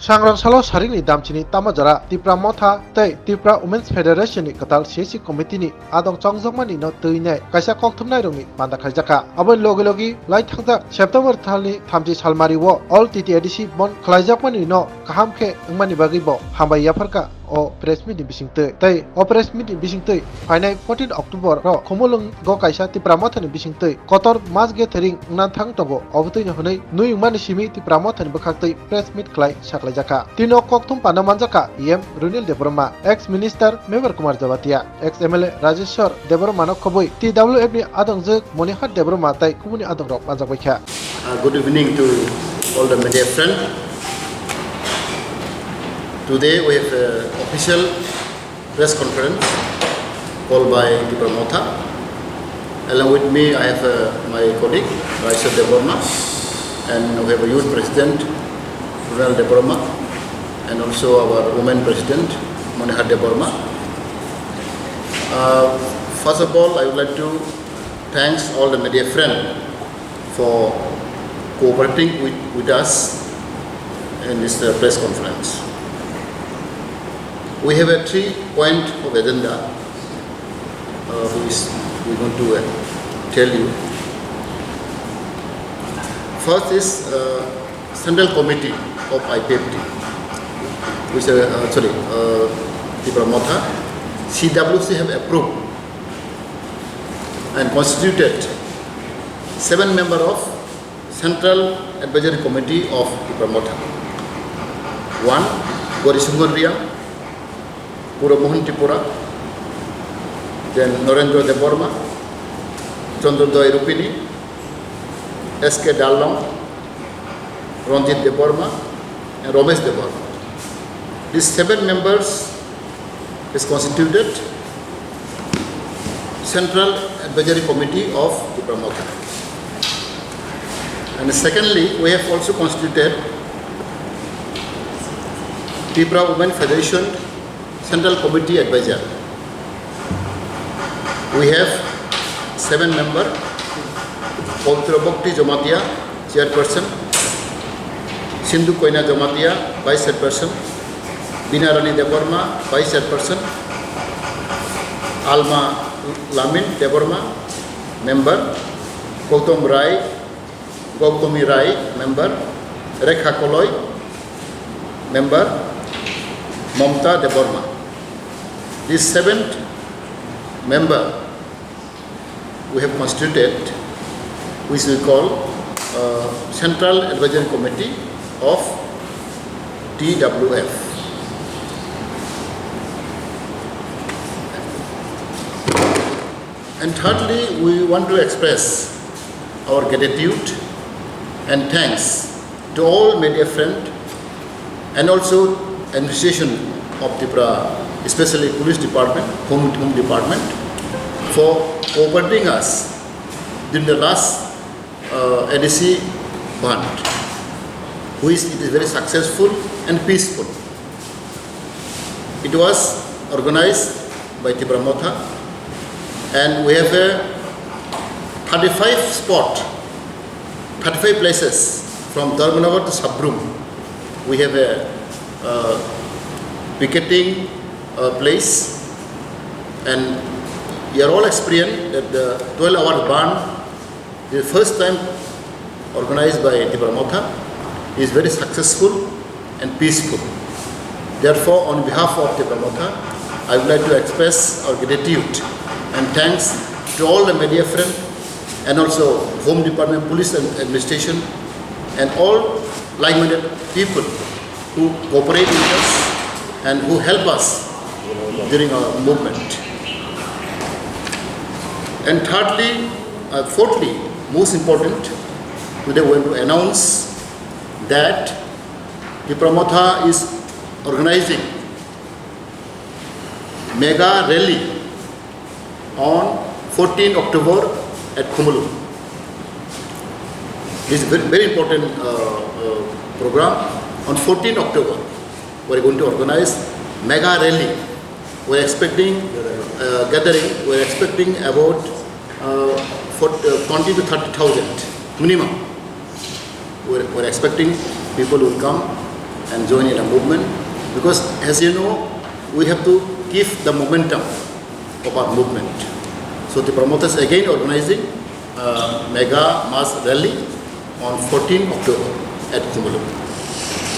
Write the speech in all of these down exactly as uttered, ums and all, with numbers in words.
Sangrong salo saringni damchini tamo jora Tipra Motha tei Tipra Women's Federation ni kwtal C S C committee ni adong chongjakmani no twi nai kaisa kokthumnai rokni panda khaijakha. Aboni logi logi lai thangjak September thalni thamchi salmari o all T T A D C bon khlaijakmani no kaham khe wngmani bagwi bo hambai yapharkha o press meet ni bisingtwi. Tei o press meet ni bisingtwi phainai fourteen October o Khumulwng go kaisa Tipra Motha ni bisingtwi kotor mass gathering wngna thang tongo. Obotwino hwnwi nui wngmani simi Tipra Motha ni bwkhaktwi press meet khlai saklaijakha. Tino kokthum panda manjakha P M Runil Debbarma, ex minister Mevar Kumar Jabatia, ex M L A Rajeshwar Debbarma no khobwi T W F ni adongjwk Monihar Debbarma tei kubuni adongrok manjakbaikha. Uh, good evening to all the media friend. Today we have a official press conference called by Tipra Motha. Along with me, I have, uh, my colleague, Raisa Debbarma, and we have a youth president, Runal Debbarma, and also our women president, Monihar Debbarma. Uh, first of all, I would like to thanks all the media friend for cooperating with, with us in this, uh, press conference. We have a three point of agenda, uh, which we want to, uh, tell you. First is, uh, Central Committee of I P F T, which, uh, uh, sorry, uh, Tipra Motha, C W C have approved and constituted seven member of Central Advisory Committee of Tipra Motha. One, Gori Sungon Riang, Pura Mohan Tripura, then Narendra Debbarma, Chandrodaya Rupini, S K Darlong, Ranjit Debbarma, and Ramesh Debbarma. These seven members is constituted Central Advisory Committee of Tipra Motha. And secondly, we have also constituted Tipra Women Federation Central Committee Advisor. We have seven member, Pavitra Bhakti Jamatia, chairperson, Sindhu Koina Jamatia, vice chairperson, Bina Rani Debbarma, vice chairperson, Alma Lamin Debbarma, member, Gautam Rai, Gautami Rai, member, Rekha Koloi, member, Mamta Debbarma. This seventh member we have constituted, which we call, uh, Central Advisory Committee of T W F. And thirdly, we want to express our gratitude and thanks to all media friend and also administration of Tripura, especially police department, home, home department, for cooperating us during the last, uh, A D C bandh, which it is very successful and peaceful. It was organized by Tipra Motha, and we have a thirty-five spot, thirty-five places from Dharmanagar to Sabrum. We have a, uh, picketing, uh, place, and you are all experienced that the twelve hour bandh, the first time organized by Tipra Motha, is very successful and peaceful. Therefore, on behalf of Tipra Motha, I would like to express our gratitude and thanks to all the media friend and also Home Department, Police and Administration, and all like-minded people who cooperate with us and who help us during our movement. And thirdly, uh, fourthly, most important, today we want to announce that Tipra Motha is organizing mega rally on fourteen October at Khumulwng. This is very, very important, uh, uh, program. On fourteen October, we are going to organize mega rally. We are expecting, uh, gathering, we are expecting about, uh, for, uh, twenty to thirty thousand minimum. We're, we're expecting people will come and join in a movement, because, as you know, we have to give the momentum of our movement. So the promoters again organizing a mega mass rally on fourteen October at Khumulwng.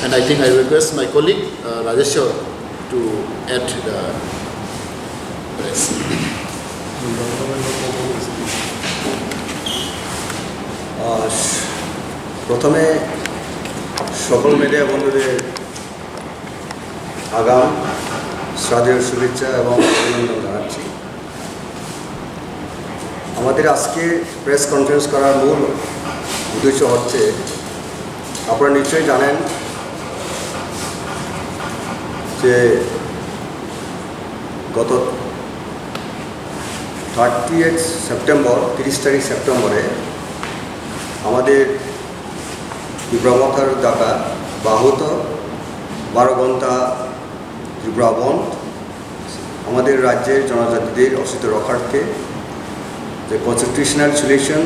And I think I request my colleague, uh, Rajeshwar, to add the press. আহ, প্রথমে সকল মিডিয়া বন্ধুদের আগাম শ্রাদ্ধেয় শুভেচ্ছা এবং অভিনন্দন জানাচ্ছি। আমাদের আজকে প্রেস কনফারেন্স করার মূল উদ্দেশ্য হচ্ছে, আপনারা নিশ্চয়ই জানেন যে গত থার্টি এইট সেপ্টেম্বর, তিরিশ তারিখ সেপ্টেম্বরে আমাদের ত্রিপুরা মথার ডাকা বা আহত বারো ঘন্টা ত্রিপুরা বন্ধ, আমাদের রাজ্যের জনজাতিদের অস্তিত্ব রক্ষার্থে যে কনস্টিটিউশনাল সলিউশন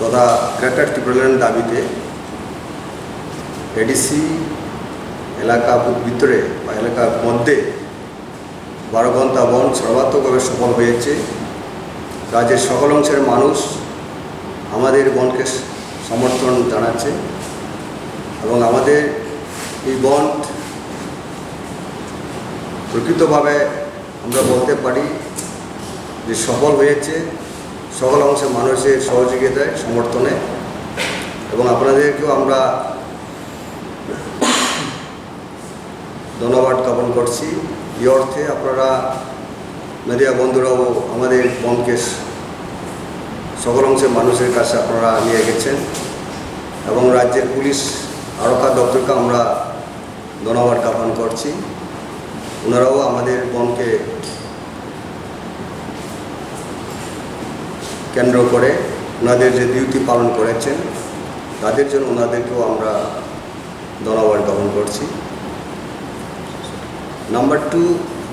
তথা গ্রেটার ত্রিপুরাল্যান্ড দাবিতে এডিসি এলাকা ভিতরে বা এলাকার মধ্যে বারো ঘন্টা বন্ধ সর্বাত্মকভাবে সফল হয়েছে। রাজ্যের সকল অংশের মানুষ আমাদের বন্ধকে সমর্থন জানাচ্ছে এবং আমাদের এই বন্ধ প্রকৃতভাবে আমরা বলতে পারি যে সফল হয়েছে সকল অংশের মানুষের সহযোগিতায়, সমর্থনে। এবং আপনাদেরকেও আমরা ধন্যবাদ জ্ঞাপন করছি। এই অর্থে আপনারা মিডিয়া বন্ধুরাও আমাদের বন্ধকে সকল অংশের মানুষের কাছে আপনারা নিয়ে গেছেন এবং রাজ্যের পুলিশ আরক্ষা দপ্তরকে আমরা ধন্যবাদ জ্ঞাপন করছি। ওনারাও আমাদের বন্ধকে কেন্দ্র করে ওনাদের যে ডিউটি পালন করেছেন, তাদের জন্য ওনাদেরকেও আমরা ধন্যবাদ জ্ঞাপন করছি। নাম্বার টু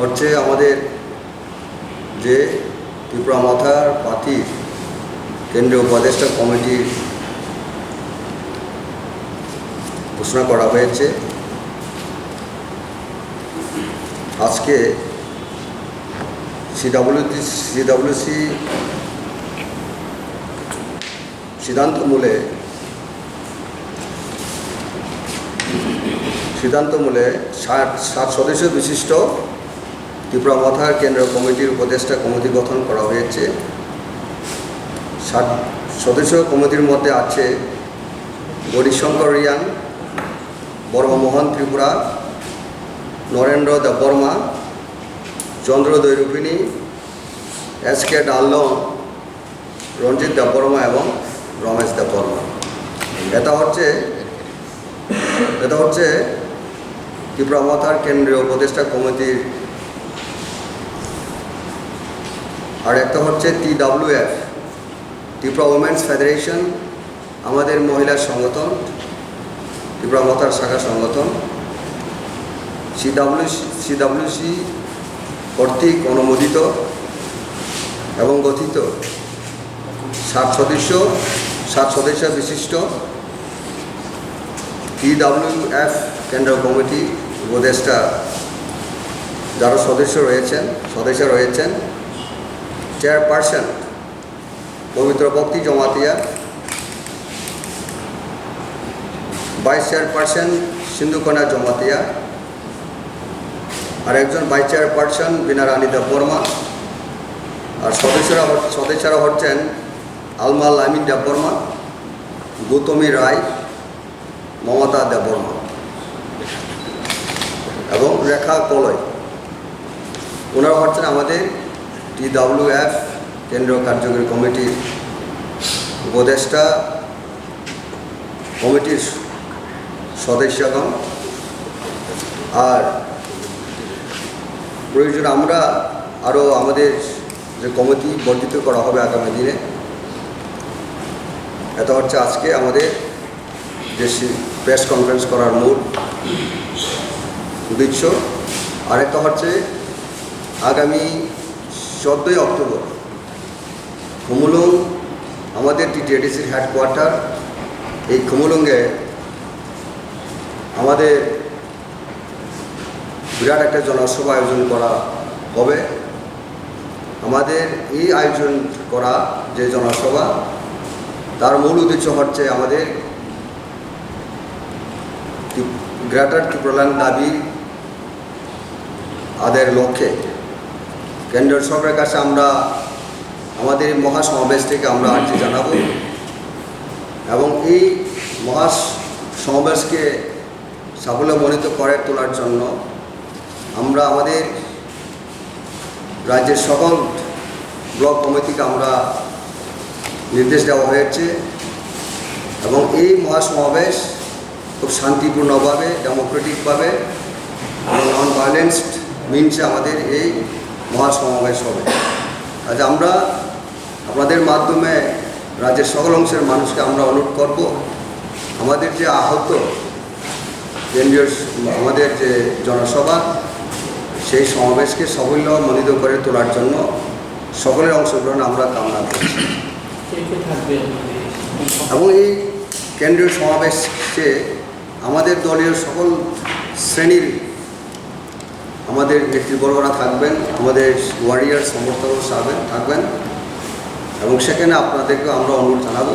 হচ্ছে আমাদের যে ত্রিপুরা মথার পাতির কেন্দ্রীয় উপদেষ্টা কমিটির ঘোষণা করা হয়েছে। আজকে সিডাব্লিউসি সিডাব্লিউসি সিদ্ধান্ত মূলে সিদ্ধান্ত মূলে সাত সাত সদস্য বিশিষ্ট ত্রিপুরা মথার কেন্দ্রীয় কমিটির উপদেষ্টা কমিটি গঠন করা হয়েছে। সাত সদস্য কমিটির মধ্যে আছে গৌরীশঙ্কর রিয়াং, ব্রহ্মমোহন ত্রিপুরা, নরেন্দ্র দেববর্মা, চন্দ্র দৈরুপিনী, এস কে ডাল্লং, রঞ্জিত দেববর্মা এবং রমেশ দেববর্মা। এটা হচ্ছে এটা হচ্ছে ত্রিপুরা মথার কেন্দ্রীয় উপদেষ্টা কমিটির। আর একটা হচ্ছে টিডাব্লিউএফ, ত্রিপুরা উইমেন্স ফেডারেশন, আমাদের মহিলা সংগঠন, ত্রিপুরা মথার শাখা সংগঠন, সিডাব্লিউসি সিডাব্লিউসি কর্তৃক অনুমোদিত এবং গঠিত সাত সদস্য সাত সদস্য বিশিষ্ট টিডাব্লিউএফ কেন্দ্রীয় কমিটি উপদেষ্টা যারা সদস্য রয়েছেন, সদস্য রয়েছেন, চেয়ারপারসন পবিত্র ভক্তি জমাতিয়া, ভাইস চেয়ারপারসন সিন্ধুকন্যা জমাতিয়া, আর একজন ভাইস চেয়ারপারসন বিনা রানী দেববর্মা, আর সদস্যরা হ-, সদস্যরা হচ্ছেন আলমা লামিন দেববর্মা, গৌতমী রায়, মমতা দেববর্মা এবং রেখা কলই। ওনারা হচ্ছেন আমাদের টিডাব্লিউএফ কেন্দ্রীয় কার্যকরী কমিটির উপদেষ্টা কমিটির সদস্যগণ। আর প্রয়োজন আমরা আরও আমাদের যে কমিটি বর্ধিত করা হবে আগামী দিনে, এটা হচ্ছে আজকে আমাদের যে সি-, প্রেস কনফারেন্স করার মূল উদ্দেশ্য। আরেকটা হচ্ছে আগামী চোদ্দোই অক্টোবর খুমুলুং, আমাদের টিটিএডিসির হেডকোয়ার্টার, এই খুমুলুঙে আমাদের বিরাট একটা জনসভা আয়োজন করা হবে। আমাদের এই আয়োজন করা যে জনসভা, তার মূল উদ্দেশ্য হচ্ছে আমাদের ত্রিপ-, গ্রেটার ত্রিপুরাল্যান্ড দাবি আদায়ের লক্ষ্যে কেন্দ্রীয় সরকারের কাছে আমরা আমাদের এই মহাসমাবেশ থেকে আমরা আর্জি জানাবো এবং এই মহাসমাবেশকে সাফল্যমণ্ডিত করে তোলার জন্য আমরা আমাদের রাজ্যের সকল ব্লক কমিটিকে আমরা নির্দেশ দেওয়া হয়েছে এবং এই মহাসমাবেশ খুব শান্তিপূর্ণভাবে, ডেমোক্রেটিকভাবে এবং নন ভায়োলেন্স মিনসে আমাদের এই মহাসমাবেশ হবে। আজ আমরা আপনাদের মাধ্যমে রাজ্যের সকল অংশের মানুষকে আমরা অনুরোধ করব, আমাদের যে আহত কেন্দ্রীয় স-, আমাদের যে জনসভা, সেই সমাবেশকে সাফল্যমণ্ডিত করে তোলার জন্য সকলের অংশগ্রহণ আমরা কামনা করছি। কে কে থাকবে আপনাদের? এবং এই কেন্দ্রীয় সমাবেশে আমাদের দলীয় সকল শ্রেণীর আমাদের নেতৃবর্গরা থাকবেন, আমাদের ওয়ারিয়র সমর্থকরা থাকবেন, থাকবেন এবং সেখানে আপনাদেরকে আমরা অনুরোধ জানাবো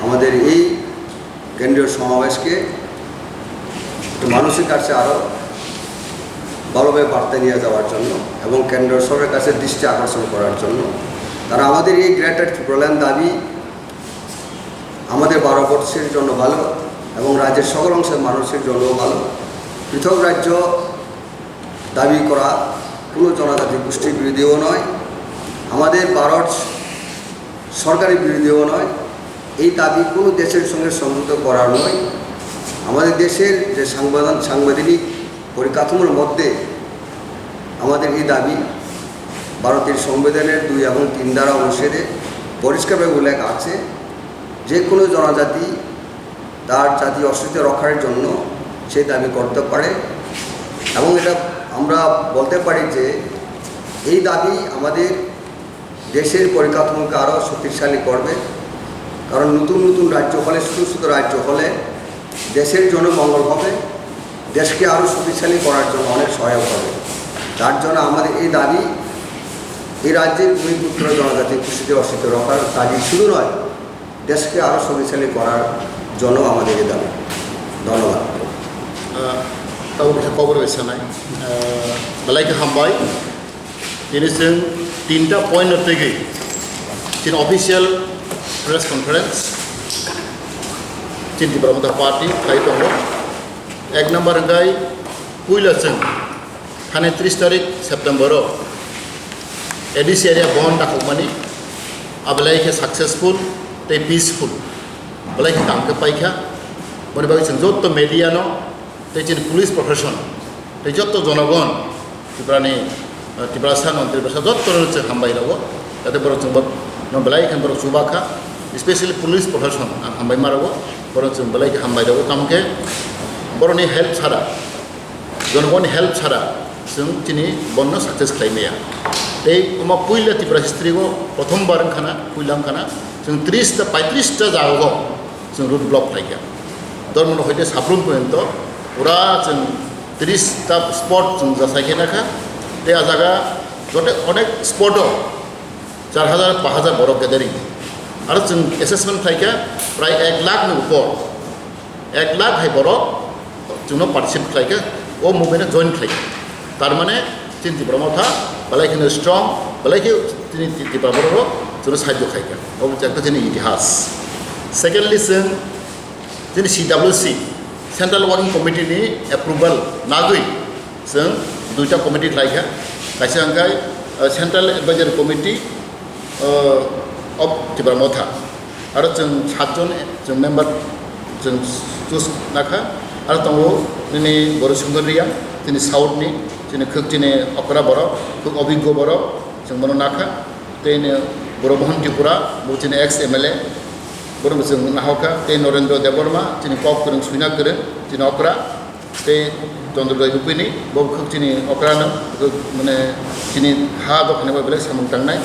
আমাদের এই কেন্দ্রীয় সমাবেশকে একটু মানুষের কাছে আরও ভালোভাবে বার্তা নিয়ে যাওয়ার জন্য এবং কেন্দ্র সরকারের কাছে দৃষ্টি আকর্ষণ করার জন্য। তারা আমাদের এই গ্রেটার ত্রিপুরাল্যান্ড দাবি আমাদের ভারতবর্ষের জন্য ভালো এবং রাজ্যের সকল অংশের মানুষের জন্য ভালো। পৃথক রাজ্য দাবি করা কোনো জনজাতি গোষ্ঠীর বিরোধীও নয়, আমাদের ভারত সরকারের বিরোধীও নয়। এই দাবি কোনো দেশের সঙ্গে সংযুক্ত করার নয়। আমাদের দেশের যে সাংবিধান, সাংবিধানিক পরিকাঠামোর মধ্যে আমাদের এই দাবি ভারতের সংবিধানের দুই এবং তিন ধারা অনুচ্ছেদে পরিষ্কারভাবে উল্লেখ আছে, যে কোনো জনজাতি তার জাতীয় অস্তিত্ব রক্ষার জন্য সেই দাবি করতে পারে। এবং এটা আমরা বলতে পারি যে এই দাবি আমাদের দেশের পরিকাঠামোকে আরও শক্তিশালী করবে, কারণ নতুন নতুন রাজ্য হলে, ছোটো ছোটো রাজ্য হলে দেশের জন্য মঙ্গল হবে, দেশকে আরও শক্তিশালী করার জন্য অনেক সহায়ক হবে। তার জন্য আমাদের এই দাবি, এই রাজ্যের ভূমিপুত্র জনজাতি গোষ্ঠীদের অস্তিত্ব রক্ষার দাবি শুধু নয়, দেশকে আরও শক্তিশালী করার জন্য আমাদের এই দাবি। ধন্যবাদ। Ah, tabuk khe kobor bai sanai. Ah, belai khe hambai. Tini chwng tinta point no twigwi chini official press conference chini Tipra Motha Party khai tongo. Ek number hwnkhe puila chwng thani tris tarik September o A D C area bon dakhokmani, abelai khe successful tei peaceful belai khe tang khe paikha. Boni bagwi chwng jotto media no tei chini police profession tei jotto jonogon Tripurani, eh, Tiprasa no, Tiprasa jotto no chwng hambai rogo. Jate borok chwng bo no belai khe borok chuba kha, especially police profession ang hambai ma rogo, borok chwng belai khe hambai rogo. Tamo khe borokni help chara, jonogoni help chara chwng chini bon no success khlai maya. Tei omo puila Tripura history o prothom bar wngkha na, puila wngkha na, chwng tris ta paitris ta jaga o chwng road block khlaikha. Dharmanagar hoite Sabrum porjonto pura chwng tris ta spot chwng jasai khe nakha. Tei a jaga joto onek spot o char hajar, pash hajar borok gathering. Aro chwng assessment khlaikha prai ek lakh ni upor. Ek lakh hai borok chwngno participate khlaikha, o movement o join khlaikha. Tar mane chini Tipra Motha belai kheno strong, belai khe chini Tipra borok rok chwngno sahajyo khaikha. Obo chwng khe chini itihas. Secondly, chwng chini C W C, Central Working Committee ni approval nagwi chwng duita committee khlaikha. Kaisa hwnkhe, uh, Central Advisory Committee, uh, of Tipra Motha. Aro chwng satjon chwng member chwng choose nakha. Aro tongo nini Boru Singh Reang, chini South ni, chini khwk chini okra borok, khwk obiggo borok, chwng bono nakha. Tei ni Boru Mohan Tripura, bo chini ex M L A, bono bo chwng nahokha. Tei Norendra Debbarma, chini kok kwrwng, swina kwrwng, chini okra. Tei Chandrodoy Rupini, bo khwk chini okra no, khwk mane chini ha dophani bai belai samung tangnai.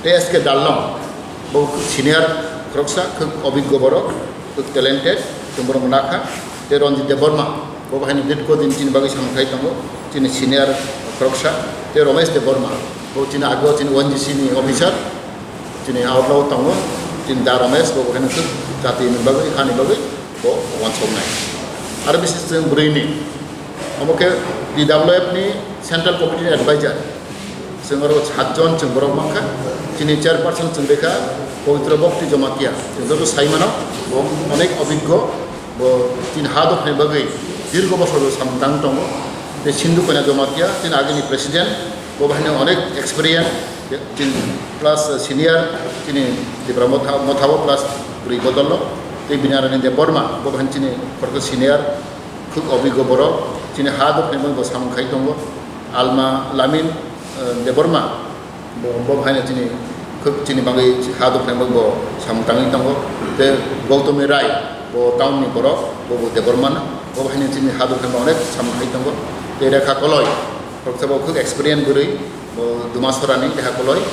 Tei S K Darlong, bo khwk senior khoroksa, khwk obiggo borok, khwk talented, chwng bono nakha. Tei Ranjit Debbarma, Bo bahai ni did ko din chini bagwi samung khai tongo, chini senior khoroksa, tei Romesh Debbarma, bo chini ageo chini O N G C ni officer, chini outlaw tongo, chini da Romesh, bo bahai ni jati ni bagwi, hani bagwi, bo wansoknai. Aro bisi chwng bwrwi ni, omo khe P W F ni Central Committee ni Advisor, chwng oro satjon chwng borok mankha, chini chairperson chwng rekha Pawitra Bhakti Jamatia, chwng joto sai mano, bo onek obiggo, bo chini ha dophani bagwi dirgo bosor bo samung tang tongo. Tei Sindhu Koina Jamatia, chini agini president, bo bahai ni onek experience, chini plus senior, chini Tipra Motha, Motha o plus bwrwi bodol o. Tei bini aroni Debbarma, bo bahai ni chini khoroksa senior, khuk obiggo borok, chini ha dophani bagwi bo samung khai tongo. Alma Lamin, eh, Debbarma, bo, bo bahai no chini khuk chini bagwi ha dophani bagwi bo samung tangwi tongo. Tei Gautami Rai, bo town ni borok, bo, bo Debbarma no, bo bahai no chini ha dophani bagwi onek samung khai tongo. Tei Rekha Koloi, khoroksa bo khuk experience bwrwi, bo Dumasora ni Rekha Koloi,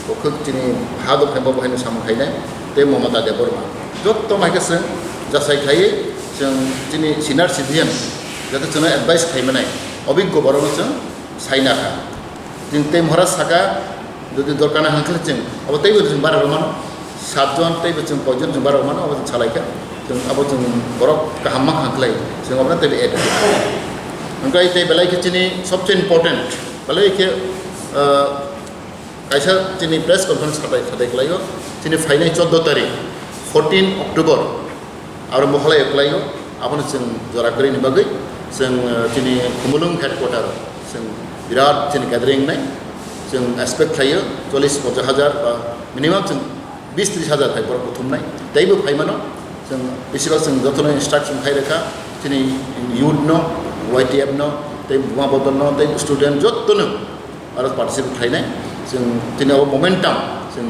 bo khuk chini ha dophani bo bahai no samung khainai. Tei Mamata Debbarma, jotto mai khe chwng jasai khaiwi chwng chini senior citizen, jate chwngno advice khai manai, obiggo borok no chwng saina kha. Chwng tei Maharaj saka, jodi dorkar na hwnkhe chwng abo teibo chwng bara rw mano, satjon teibo chwng poijon chwng bara rw mano, abo chwng salai kha. Chwng abo chwng borok kaham ma hwnkhlai, chwng abono teibo add kha. Hwnkhe tei belai khe chini sobse important, belai khe, ah, kaisa chini press conference khatai khatai khlaio, chini phainai chordo tarik, fourteen October, aro Mohalaya kwlaio, abono chwng jora kwrwini bagwi chwng, eh, chini Khumulwng headquarter o chwng birat chini gathering nai, chwng expect khlaio chollish ponchash hajar ba minimum chwng bis tris hajar hai borok buthumnai, teibo phaimano chwng besibak chwng jotono instruction khai rwkha chini youth no, Y T F no, tei buma bodol no, tei student jotono aro participate khlainai. Chwng tini abo momentum chwng,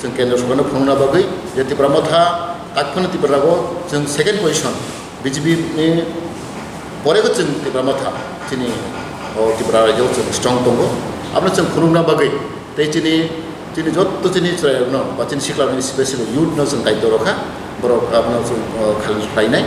chwng kendra sorkarno phunukna bagwi je Tipra Motha takphano Tripura o chwng second position, B J P ni pore bo chwng Tipra Motha chini o Tripura rajyo chwng strong tongo. Abono chwng phunukna bagwi tei chini, chini jotto chini chwrairokno ba chini siklawrokno specially youth no chwng daityo rwkha, borok abono chwng, o, khlainai.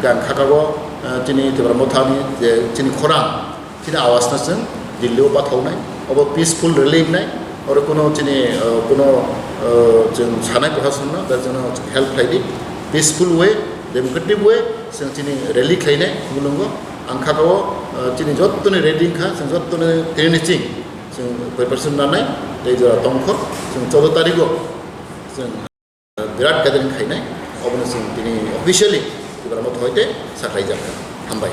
Gan khakabo, o, chini Tipra Motha ni je chini khorang chini awaaz no chwng Delhi o pathaunai, obo peaceful rally wngnai, oro kuno chini, uh, kuno, uh, chwng sanai proshasonno, bai chwngno help khlai di, peaceful way, democratic way, chwng chini rally khlainai, mulungo, ang kha o, uh, chini jottoni ready wngkha, chwng jottoni training ching, chwng preparation nanai, tei jora tongkho, chwng chordo tarigo, chwng birat gathering khainai, obono chwng tini officially Tipra Motha hoite sakhlaijak kha. Hambai.